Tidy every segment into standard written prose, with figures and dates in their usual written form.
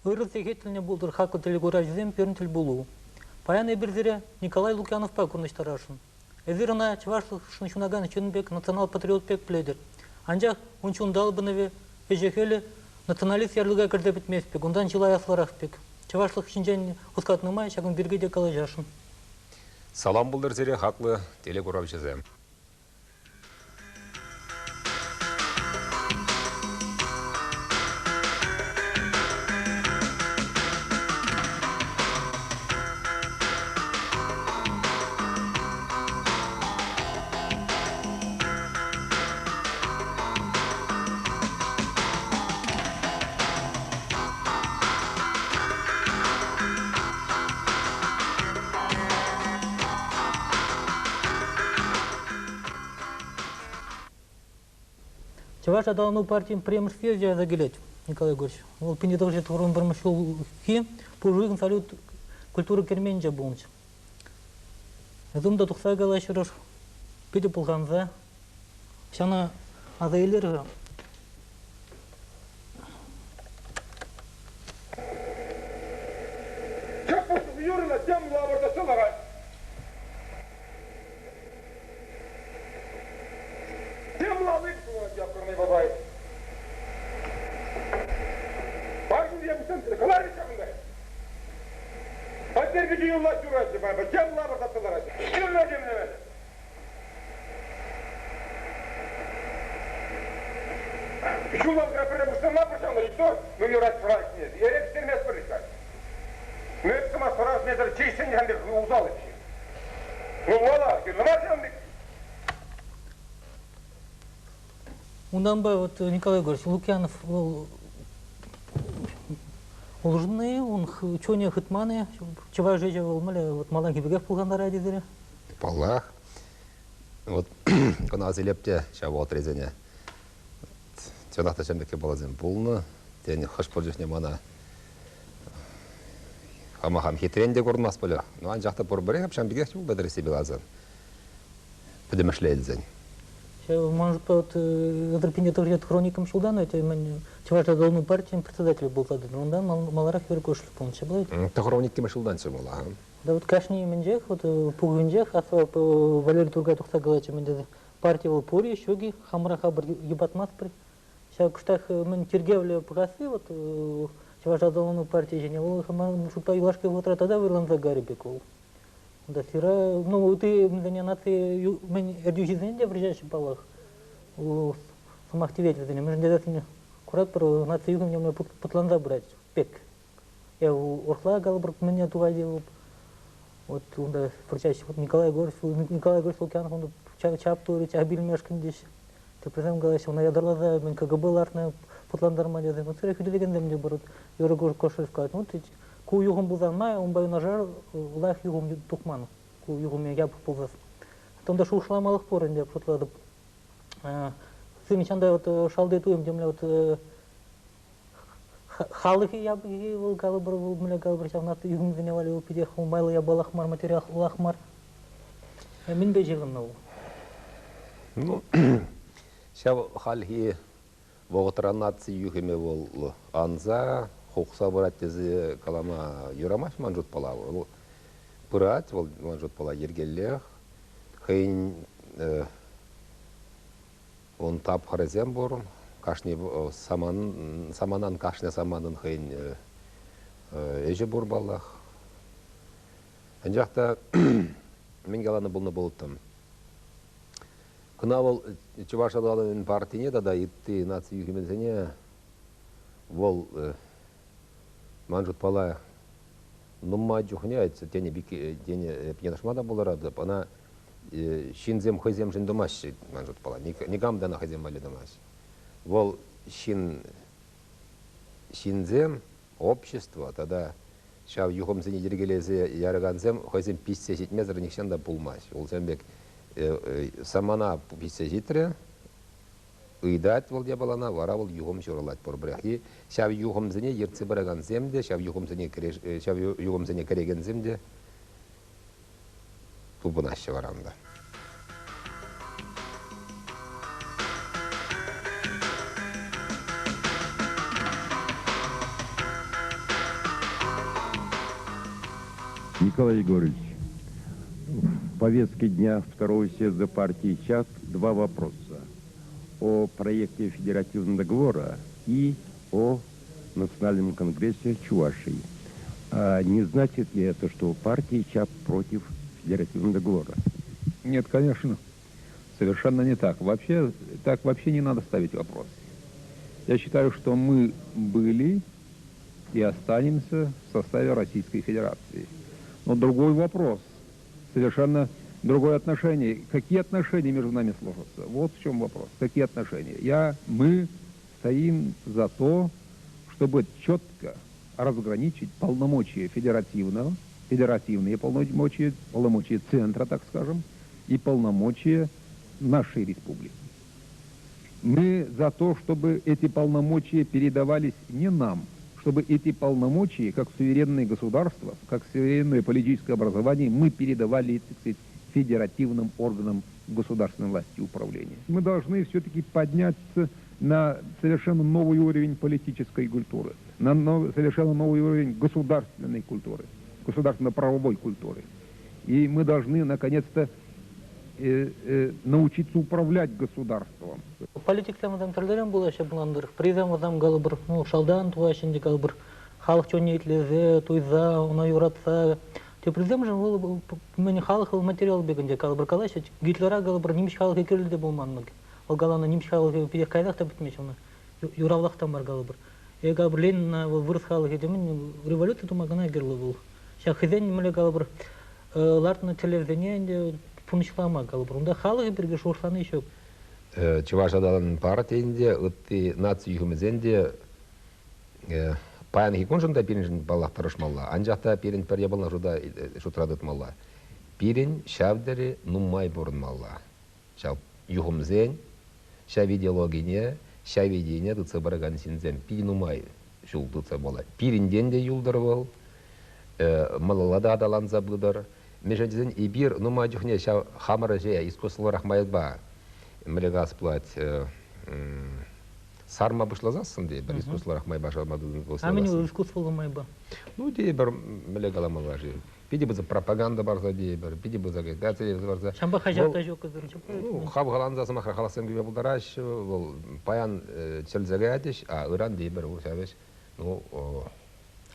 Ырӑ сехет тӗлне пултӑр хаклӑ телекуравҫӑсем пирӗн тӗлпулу. Паян эпир сире Николай Лукьяновпа курнӑҫтарасшӑн. Эсир ӑна чӑвашлӑхшӑн ҫунакан ҫын пек, национал-патриот пек пӗлетӗр. Анчах ун чун талпӑнӑвӗ, ӗҫӗ-хӗлӗ националист ярлыка кӗрсе пӗтмест пек, унтан чылай аслӑрах пек. Чӑвашлӑх ҫинчен хускатнӑ май ҫакӑн пирки те калаҫасшӑн. Салам пултӑр сире, хаклӑ телекуравҫӑсем. Чӑваш аталану партийӗн пӗрремӗш съезчӗ аса килет, Николай Егорович. Вӑл 1991 ҫулхи Пушуйӑн салют культура керменӗнче пулнӑччӗ. Эсӗ унта тухса калаҫрӑр, питӗ пӑлханса. Ҫавна аса илер-ха. Юрӑна тем лавӑртатса ларать. Тем лавик тунӑ яккӑрни бабай. Паршин кӑларӗ ҫакӑнта. Пӗлтернӗ юлать юрать, тем лавӑртатса ларать. Юрла темле. Ҫулланкӑра пӗрре пуҫтарма пӑрҫанӑ и то, ну юрать сӑрасне, эрех ӗҫтерместпӗр-ха. Ну эп сӑмах сӑрасмесӗр чей ҫӗнӗ пек усал ӗҫ. Ну вала, нумай ҫавӑн пек. Унтанпа вот Николай Егорович Лукьянов вӑл улшӑннӑ-и, ун чунӗ хытман-и, чӑваш ӗҫӗ вӑл мӗнле вот малтанхи пекех пулхантарать тесере? Паллах. Вот кӑна асилеп те ҫав вӑхӑтрисене. Чӑнах та ҫав пек япаласем пулнӑ. Тен, хӑш-пӗр чухне мана хама хам хитрен те курӑнмасть пулӗ. Ну, анчах та пурпӗрех ҫавӑн пекех пулса тӑрасси ларсан. Пӗтӗмӗшле илсен. Ҫав ман шутпа вот Ытӑрпине тӑхӑрьят хроникӑм ҫултан это мӗн Чӑваш аталану партийӗн председателӗ пулса тӑнӑ. Унтан маларах Юрий Кошелев пулнӑччӗ пулать. Тӑхӑрвун иккӗмӗш ҫултанччӗ пулла. Да вот кашни мӗнчех, вот пухӑвӗнчех аслӑ Валерий Туркай тухса калатчӗ, мӗн тесе, парти вӑл пур-и, ҫук-и, хамӑра хамӑр йӑпатмастпӑр. Ҫав кӑштах мӗн тиркевлӗ пӑхасси вот Чӑваш аталану партийӗ ҫине вӑл ман шутпа юлашки вӑхӑтра тата вӑйланса кайрӗ пек вӑл. Унта сыра, ну, ытти мӗнсене наци мӗн ертӳҫисене те вӑрҫаҫҫӗ паллах. Сӑмах тивет вӗсене. Мӗншӗн тесен куратпӑр, наци юхӑмне путланса пырать пек. Я урӑхла калӑпӑр, мӗне тухать вот унта вӑрҫаҫҫӗ. Вот Николай Егорович, Николай Егорович Лукьянов унта чап турӗ, чап илмешкӗн теҫҫӗ. Теприсем калаҫҫӗ, ӑна ятарласа мӗн КГБ лартнӑ путлантарма тесе. Вот сире хӳтӗлекенсем те пур. Юрий Кошелев калать, вот ку юхӑм пулсан май, унпа юнашар лайӑх юхӑм тухман. Ку юхӑм япӑх пулсассӑн. Унта шухӑшламалӑх пур ӗнтӗ, шутлатӑп. Сирӗн ҫанта вот шалти туйӑм темле вот халӑхӗ япӑххи вӑл калӑпӑр, вӑл мӗнле калӑпӑр, ҫавна юхӑмсене валли вӑл питех майлӑ япалах мар, материаллах мар. Мӗнпе ҫыхӑннӑ вӑл? Ну, ҫав хальхи вӑхӑтра наци юхӑмӗ вӑл анса, хухса пырать тесе калама юрамасть ман шутпала. Вӑл пырать, вӑл ман шутпала йӗркеллех. Хӑйӗн ун тапхӑрӗсем пур. Кашни саман, саманан кашни саманӑн хӑйӗн ӗҫӗ пур паллах. Анчах та мӗн каланӑ пулнӑ пулӑттӑм. Кӑна вӑл Чӑваш аталанӑвӗн партине тата ытти наци юхӑмӗсене вӑл ман шутпала нумай чухне тенӗ пек тенӗ йӑнӑшма та пултаратӑп. Ӑна ҫынсем хӑйсемшӗн тӑмаҫҫӗ ман шутпала. Никам та ӑна хӑйсем валли тӑмасть. Вӑл ҫын ҫынсем, общество тата ҫав юхӑмсене йӗркелесе яракансем хӑйсем пиҫсе ҫитмесӗр нихҫан та пулмасть. Вӑлсем пек самана пиҫсе ҫитрӗ, ыйтать вӑл япалана, вара вӑл юхӑм ҫуралать пурпӗрех. И ҫав юхӑмсене ертсе пыракансем те, ҫав юхӑмсене ҫав юхӑмсене кӗрекенсем те тупӑнаҫҫӗ вара унта. Николай Егорович, в повестке дня второго съезда партии ЧАП два вопроса. О проекте федеративного договора и о Национальном конгрессе Чувашии. А не значит ли это, что партия ЧАП против федеративного договора? Нет, конечно. Совершенно не так. Вообще, так вообще не надо ставить вопрос. Я считаю, что мы были и останемся в составе Российской Федерации. Но другой вопрос, совершенно другое отношение. Какие отношения между нами сложатся? Вот в чем вопрос. Какие отношения? Мы стоим за то, чтобы четко разграничить полномочия федеративного, федеративные полномочия, полномочия центра, так скажем, и полномочия нашей республики. Мы за то, чтобы эти полномочия передавались не нам, чтобы эти полномочия, как суверенное государство, как суверенное политическое образование, мы передавали, так сказать, федеративным органам государственной власти и управления. Мы должны все-таки подняться на совершенно новый уровень политической культуры, на совершенно новый уровень государственной культуры, государственно-правовой культуры. И мы должны, наконец-то, научиться управлять государством. Политиксем там тӗрлӗрен пулаҫҫӗ пуландыр. Призем вӗсем калӑпӑр, ну, шалтан тухаҫҫӗ ӗнтӗ калӑпӑр, халӑх чунне итлесе, туйса, ӑна юратса. Теприсемшӗн вӑл мӗн халӑх вӑл материал пек ӗнтӗ калӑпӑр калаҫҫӗ. Гитлера калӑпӑр нимӗҫ халӑхӗ кирлӗ те пулман. Вӑл каланӑ нимӗҫ халӑхӗ питех кайсах та пӗтмест ӑна. Юравлах та мар калӑпӑр. Е калӑпӑр Ленина вӑл вырӑс халӑхӗ темен революци тума кӑна кирлӗ вӑл. Ҫак хӑйсен мӗнле калӑпӑр лартнӑ тӗллевсене ӗнтӗ пурнӑҫлама калӑпӑр. Унта халӑхӗ пирки шухӑшлани ҫук. Чӑваш аталанӑвӗн партийӗн те, ытти наци юхӑмӗсен те паянхи куншӑн та пирӗншӗн паллах тӑрӑшмалла. Анчах та пирӗн пӗр япала шутра тытмалла. Пирӗн ҫав тери нумай пурӑнмалла. Ҫав юхӑмсен, ҫав идеологине, ҫав идейине тытса пыракан ҫынсем питӗ нумай ҫул тытса пулать. Пирӗнтен те юлтӑр вӑл, малалла та аталанса пытӑр. Мӗншӗн тесен эпир нумай чухне ҫав хамӑр ӗҫе искусствӑллӑрах майпа мӗнле калас пулать, сарма пуҫласассӑн тейӗпӗр, искусствӑллӑрах майпа сарма А мӗн вӑл искусствӑллӑ майпа? Ну, тейӗпӗр, мӗнле каламалла-ши? Питӗ пысӑк пропаганда парса тейӗпӗр, питӗ пысӑк агитаци парса. Ҫавӑнпа хаҫат та ҫук. Ну, хавхаланса сӑмахра халӑхсем кӳме пултараҫҫӗ. Вӑл паян чӗлсе каятӗҫ, а ыран тейӗпӗр, вӑл ҫав ӗҫ, ну,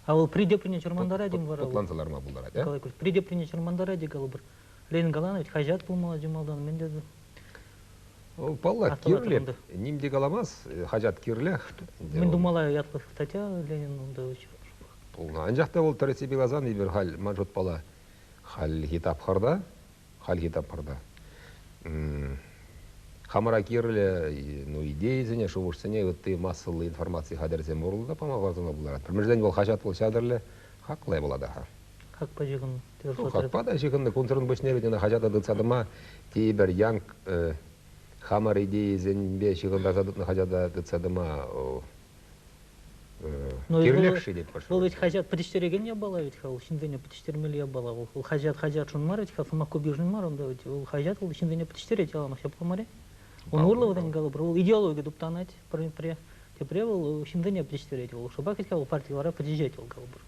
А вӑл придеприне чӑрмантарать-им вара? Путланса ларма пултарать, а? Придеприне чӑрмантарать-и калӑпӑр. Ленин каланӑ хаҫат пулмалла чи малтан, мӗн тесе? Паллах, кирлӗ. Ним те каламас, хаҫат кирлех. Мӗн тумалла ятлӑ статья Ленин унта пулнӑ. Анчах та вӑл тӗрӗссипе каласан, эпир халь, ман шутпала, хальхи тапхӑрта, хальхи тапхӑрта хамӑра кирлӗ ну, идейӑсене, шухӑшсене ытти массӑллӑ информаци хатӗрӗсем урлӑ та пама парса пултарать. Пӗрмӗшӗнчен вӑл хаҫат вӑл ҫатӑрлӗ, хаклӑ пулать-ха. Хакпа ҫыхӑннӑ. Ну, хакпа та ҫыхӑннӑ. Кунсӑрӑн пуҫне ведь ӑна хаҫата тытса тӑма тепӗр янк хамӑр идейӑсемпе ҫыхӑнтарса тытнӑ хаҫата тытса тӑма кирлех-ши тет Вӑл ведь хаҫат пӗтӗҫтерекен япала ведь-ха, вӑл ҫынсене пӗтӗҫтермелли япала. Вӑл хаҫат хаҫатшӑн мар ведь-ха, сӑмах купишӗн мар унта ведь. Вӑл хаҫат вӑл ҫынсене пӗтӗҫтерет яланах ҫапла мар-и? Ун урлӑ вӗсен калӑпӑр, вӑл идеологи туптанать пӗр тепре вӑл ҫынсене пӗтӗҫтерет. Вӑл шӑпах ведь-ха вӑл парти вара пӗтӗҫет вӑл калӑпӑр.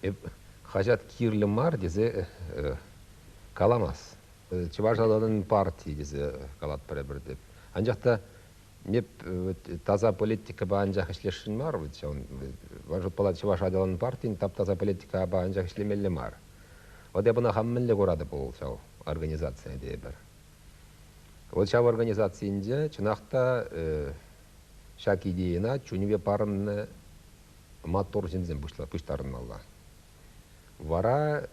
Эп хаҫат кирлӗ мар тесе каламас. Чӑваш аталанӑвӗн партийӗ тесе калатпӑр эпир те. Анчах та эп таса политикӑпа анчах ӗҫлесшӗн мар. Вот ҫавӑн шутпала Чӑваш аталанӑвӗн партийӗн тап-таса политикӑпа анчах ӗҫлемелле мар. Вот эп ӑна хам мӗнле куратӑп вӑл ҫав организацине тейӗпӗр. Вот ҫав организацийӗнче чӑнах та ҫак идейӑна чунӗпе парӑннӑ маттур ҫынсем пуҫтарӑнмалла. Вара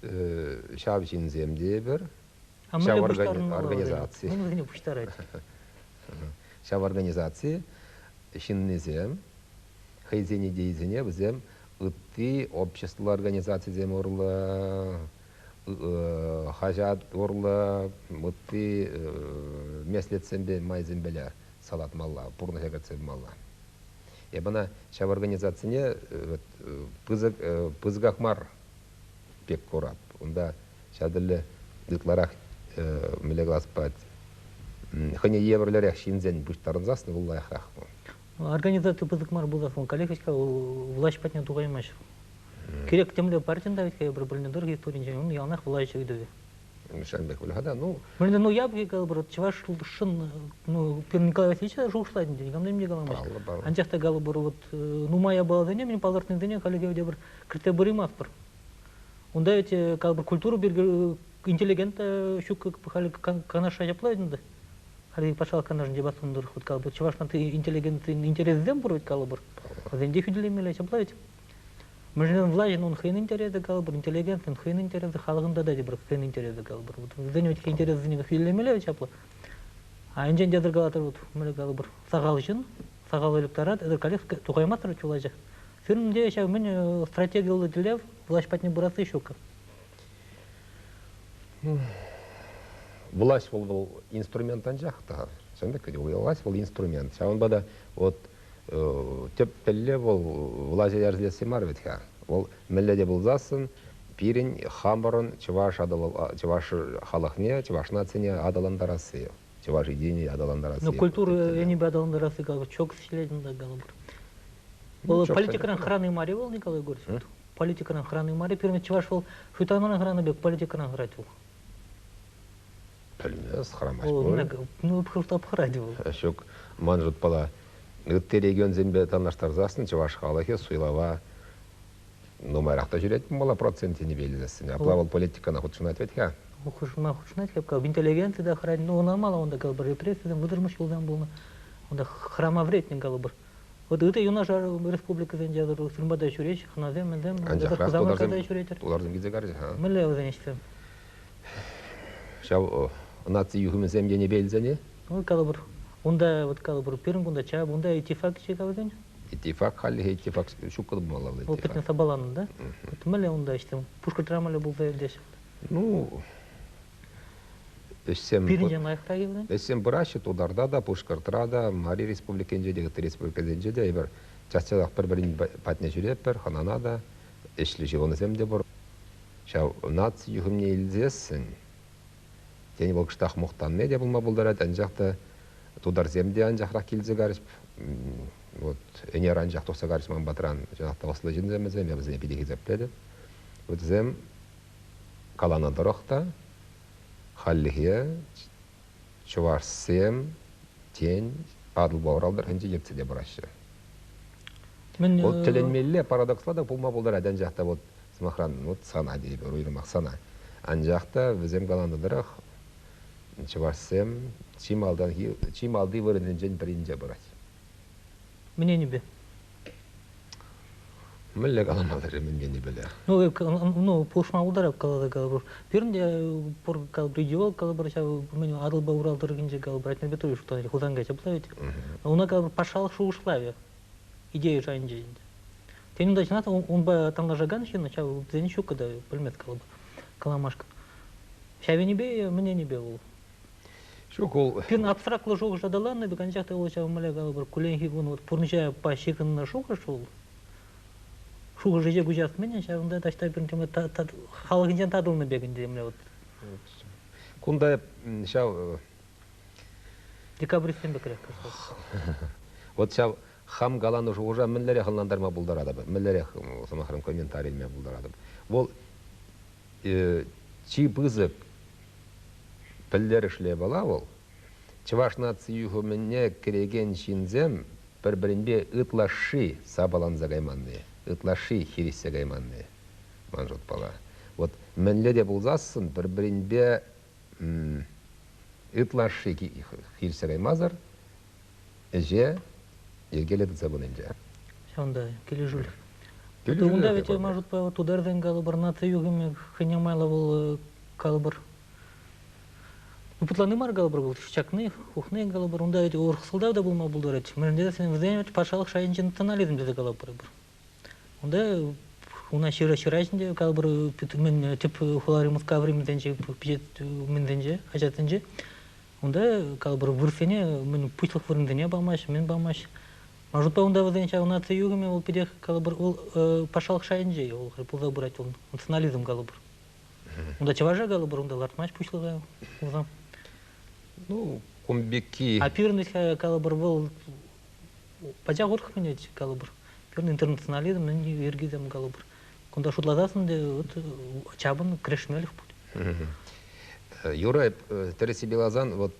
ҫав ҫынсем тейӗпӗр, ҫав организаци. Мӗн вӗсене пуҫтарать? Ҫав организаци ҫыннисем хӑйсен идейисене вӗсем ытти общество организацисем урлӑ, хаҫат урлӑ, ытти меслетсемпе, майсемпеле салатмалла, пурнӑҫа кӗртсе пымалла. Эп ӑна ҫав организацине пысӑк, пысӑках мар пек курап. Унта ҫав тӗлле ытларах мӗнле калас пулать, хӑйне евӗрлӗрех ҫынсен пуҫтарӑнсассӑн вӑл лайӑхрах. Организаци пысӑк мар пулсассӑн, коллег влаҫ патне тухаймасть. Керек темле партин да ведь бір біліне дұрғы история он яланах власть ыйтӑвӗ. Ҫавӑн пек пуль-ха та, ну. Мӗнле, ну, я калӑпӑр, чӑваш шын, ну, Петр Николай Васильевич шухӑшлать ӗнтӗ, никам та нимне каламасть. Паллӑ, паллӑ. Анчах та калӑпӑр, вот нумай япаласене мӗн палӑртнисене халӗ те бір кӗртсе пыраймастпӑр. Унта ведь калӑпӑр культура пирки интеллигент ҫук халӗ Канашра ҫапла ӗнтӗ. Халӗ патшалӑх канашӗнче бастун тӑрӑх вот калӑпӑр чӑваш наци интеллигенцин интересӗсем пур ведь калӑпӑр. Вӗсен те хӳтӗлемелле ҫапла ведь. Мӗншӗн влаҫӑн ун хӑйӗн интересӗ калӑпӑр, интеллигенцин хӑйӗн интересӗ, халӑхӑн тата тепӗр хӑйӗн интересӗ калӑпӑр. Вот вӗсен ведь интересӗсене хӳтӗлемелле ҫапла. А енчен те калатӑр, вот мӗнле калӑпӑр, сахал ҫын, сахал электорат, это коллег тухаймастӑр влаҫа. Сирӗн те ҫав мӗн стратегияллӑ тӗллев влаҫ патне пырасси ҫук. Власть вӑл вӑл инструмент анчах та. Ҫавӑн пек власть вӑл инструмент. Ҫавӑнпа та вот тӗп тӗллев вӑл влаҫа ярса мар вӗт-ха. Вӑл мӗнле те пулсассӑн пирӗн хамӑрӑн чӑваш, чӑваш халӑхне, чӑваш нацине аталантарасси. Чӑваш идейине аталантарасси. Ну, культура енӗпе аталантарасси калӑпӑр, чок ӗҫлетӗн та калӑпӑр. Вӑл политикӑран хӑрани мар-и вӑл, Николай Егорович? Политикӑран хӑрани мар-и? Пирӗн чӑваш вӑл шуйтанран хӑранӑ пек политикӑран хӑрать вӑл. Пӗлмес, хӑрамасть пуль. Ну, хӑрать вӑл. Ҫук, ман шутпала, ытти регионсемпе танлаштарсассӑн чӑваш халӑхӗ суйлава нумайрах та ҫӳрет пулмалла процентсене илсессӗн. Апла вӑл политикӑна хутшӑнать вӗт-ха. Хутшӑнма хутшӑнать, хапка интеллигенци та хӑрать. Ну, ӑна мала унта калӑпӑр репрессисем вӑтӑрмӗш ҫулсем пулнӑ. Унта хӑрама вӗретнӗ калӑпӑр. Вот ытти юнашар республикӑсенче сырмпа та ҫӳреҫ, хӑнасем, мӗнсем, Анчахрах тутарсем, тутарсем килсе карӗҫ-ха. Мӗнле вӗсен ӗҫсем? Ҫав наци юхӑмӗсем енӗпе илсене? Ну, калӑпӑр, унта вот калӑпӑр, пирӗн кунта чап, унта итифак чикавсен. Итифак хальлӗхе итифак ҫук пулмалла вӑл. Вӑл пӗтнӗ сапаланнӑ, да? Вот мӗнле унта ӗҫсем? Пушкӑртра мӗнле пулса иртеҫҫӗ? Ну, ӗҫсем... Пирӗнчен лайӑхрах вӗсем? Ӗҫсем пыраҫҫӗ Тутарта та, Пушкӑртра та, Мари Республикинче те, ытти республикӑсенче те эпир час-часах пӗр-пӗрин патне ҫӳретпӗр, хӑнана та, ӗҫлӗ ҫыхӑнусем те пур. Ҫав наци юхӑмне илсессӗн, тен, вӑл кӑштах мухтанни те пулма пултарать, анчах та тутарсем те анчахрах килсе карӗҫ. Вот ӗнер анчах тухса карӗҫ ман патран, чӑнах та ӑслӑ ҫынсем вӗсем, я вӗсене питӗ хисеплетӗп. Вӗсем каланӑ тӑрӑх та хальлӗхе чӑвашсем тен Атӑлпа Урал тӑрӑхӗнче ертсе те пыраҫҫӗ. Вот тӗлӗнмелле парадоксла та пулма пултарать, анчах та вот сӑмахран, вот сана тейӗпӗр, уйрӑмах сана. Анчах та вӗсем каланӑ тӑрӑх чӑвашсем чи малтанхи, чи малти вырӑнсенчен пӗринче пырать. Мӗн енӗпе? Мӗнле каламалла-ши мӗн енӗпеле? Ну, ну, пулӑшма пултарап каласа калӑпӑр. Пирӗн те пур калӑпӑр идеолог калӑпӑр ҫав мӗн Атӑлпа Урал тӑрӑхӗнче калӑпӑр Атнер Петрович шутланать, Хусанкай ҫапла ведь. Уна калӑпӑр патшалӑх шухӑшлавӗ идея шайӗнче ӗнтӗ. Тен, унта чӑнах та унпа танлашакан ҫын ҫав вӗсен ҫуккӑ та пӗлмест калӑпӑр каламашкӑн. Ҫав енӗпе мӗн енӗпе вӑл? Ҫук, ул... Пирӗн абстрактлӑ шухӑш аталаннӑ пек, анчах та вӑл ҫав мӗнле калӑпӑр, кулленхи кун вот пурнӑҫа ҫыхӑннӑ шухӑш вӑл. Шухӑш ӗҫе куҫас мӗн, ҫавӑнта таҫта пирӗн темле халӑхӗнчен татӑлнӑ пек ӗнтӗ темле вот. Кунта ҫав... Декабристсем пекрех. Вот ҫав хам каланӑ шухӑша мӗнлерех ӑнлантарма пултаратӑп, мӗнлерех, сӑмахран, комментари илме пултаратӑп. Вӑл чи пысӑк пӗлтерӗшлӗ япала вӑл чӑваш наци юхӑмне кӗрекен ҫынсем пӗр-пӗринпе ытлашши сапаланса кайманни, ытлашши хирӗҫсе кайманни, ман шутпала. Вот мӗнле те пулсассӑн пӗр-пӗринпе ытлашши хирӗҫсе каймасӑр ӗҫе йӗркеллӗ тытса пынинче. Ҫавӑнта килӗшӳлӗх. Унта ведь, ман шутпа, тутарсен калӑпӑр наци юхӑмӗ хӑйне майлӑ вӑл калӑпӑр путланни мар калӑпӑр вӑл чакни, хухни калӑпӑр. Унта ведь урӑх сӑлтав та пулма пултарать. Мӗншӗн тесен вӗсен ведь патшалӑх шайӗнче национализм тесе калӑпӑр эпир. Унта уна ҫыраҫ ӗнтӗ калӑпӑр мӗн тӗп хулари Мускаври мӗнсенче пичет мӗнсенче хаҫатсенче. Унта калӑпӑр вырӑссене мӗн пуҫлӑх вырӑнсене памасть, мӗн памасть. Маршрутпа унта вӗсен ҫав наци юхӑмӗ вӑл питех калӑпӑр вӑл патшалӑх шайӗнче вӑл пулса пырать вӑл национализм калӑпӑр. Унта чӑваша калӑпӑр, унта лартмасть пуҫлӑха пулсан. Ну, кун пекки... А пирӗн калӑпӑр вӑл пачах урӑх мӗнет калӑпӑр. Пирӗн интернационализм мӗн йӗркисем калӑпӑр. Кунта шутласассӑн те вот чапӑн кӗрешмелӗх пуль. Юра, тӗрӗссипе каласан, вот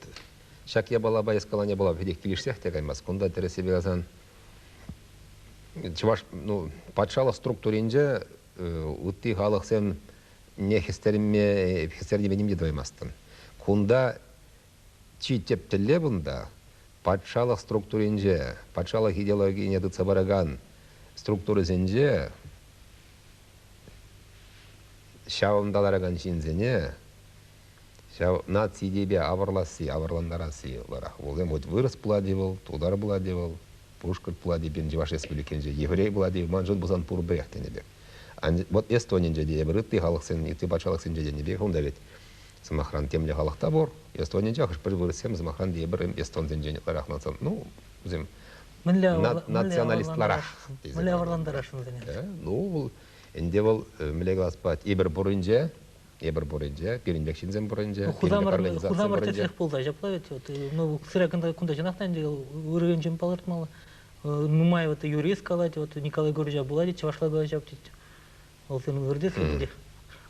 ҫак япалапа эс калани япала питех килӗшсех те каймасть. Кунта тӗрӗссипе каласан, чӑваш, ну, патшалӑх структуринче ытти халӑхсем не хӗстерме, хӗстернипе ним те тӑваймастӑн. Кунта чи тӗп тӗллев унта патшалӑх структуринче, патшалӑх идеологине тытса пыракан структурӑсенче ҫавӑнта ларакан ҫынсене ҫав наци идейипе авӑрласси, авӑрлантарасси ытларах. Вӑлсем хоть вырӑс пулать-и вӑл, тутар пулать-и вӑл, пушкӑрт пулать-и пирӗн Чӑваш Республикинче, еврей пулать-и, маншӑн пулсан пурпӗрех тенӗ пек. Вот Эстонинче те эпир ытти халӑхсен, ытти патшалӑхсенче тенӗ пек унта ведь сӑмахран темле халӑх та пур. Эстонинче хӑш-пӗр вырӑссем сӑмахран тепӗр эстонсенчен ытларах наци, ну, вӗсем националистларах. Мӗнле авӑрлантарасшӑн вӗсене? Ну, вӑл ӗнтӗ вӑл мӗнле калас пулать, эпир пуринче, эпир пуринче, пирӗн пек ҫынсем пуринче, пирӗн Хусамӑр тӗслӗх пулса ҫапла ведь, ну, сыра кунта чӑнах та ӗнтӗ ырӑ енчен палӑртмалла. Нумай вот юрист калать, вот Николай Егоровича пулать, чӑвашла калаҫап тет. Вӑл сен выртес тетех.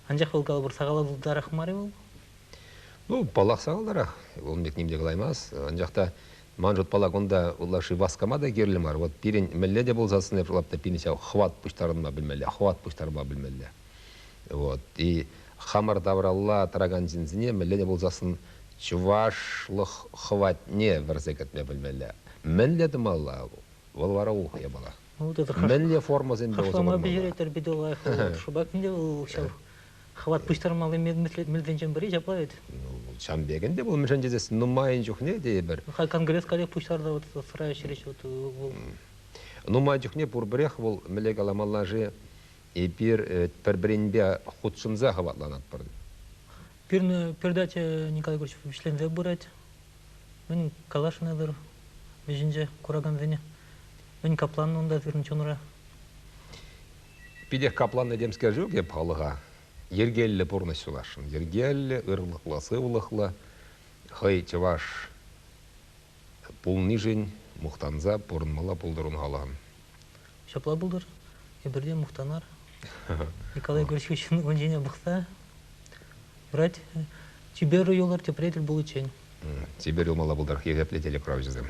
Анчах вӑл калӑпӑр сахаллантарах мар-и вӑл? Ну, паллах, сахалтарах. Вӑл пек ним те калаймас. Анчах та ман шутпала кунта ытлашши васкама та кирлӗ мар. Вот пирӗн мӗнле те пулсассӑн эп пирӗн ҫав хӑват пуҫтарӑнма пӗлмелле, хӑват пуҫтарма пӗлмелле. Вот. И хамӑр тавралла тӑракан ҫынсене мӗнле те пулсассӑн чӑвашлӑх хӑватне вӗрсе кӗртме пӗлмелле. Мӗнле тумалла вӑл вара ухӑ япала. Ну, вот это Мӗнле формӑсемпе усӑ хашлама курмалла? пӗҫеретӗр питӗ лайӑх. Шӑпах ӗнтӗ вӑл ҫав хӑват пуҫтармалли мелсенчен пӗри ҫапла ведь. Ну, ҫавӑн пек ӗнтӗ вӑл мӗншӗн тесессӗн нумайӑн чухне тейӗпӗр. Халь конгресс каллех пуҫтарса вот сӑра ӗҫрӗҫ вот вӑл. Нумай чухне пурпӗрех вӑл мӗнле каламалла-ши эпир пӗр-пӗринпе хутшӑнса хӑватланатпӑр. Пирӗн передача Николай Егорович вӗҫленсе пырать. Мӗн каласшӑн вӗҫӗнче куракансене? Мӗн капланнӑ унта сирӗн чунра? Питех капланнӑ темскер ҫук эп халӑха. Йӗркеллӗ пурнӑҫ суласшӑн. Йӗркеллӗ, ырлӑхлӑ, сывлӑхлӑ, хӑй чӑваш пулнишӗн мухтанса пурӑнмалла пултӑр ун халӑхӑн. Ҫапла пултӑр. Эпир те мухтанар. Николай Егорович ун ҫине пӑхса юрать. Чипер юлӑр, тепре тӗл пуличчен. Чипер юлмалла пултӑр, хисеплӗ телекуравҫӑсем.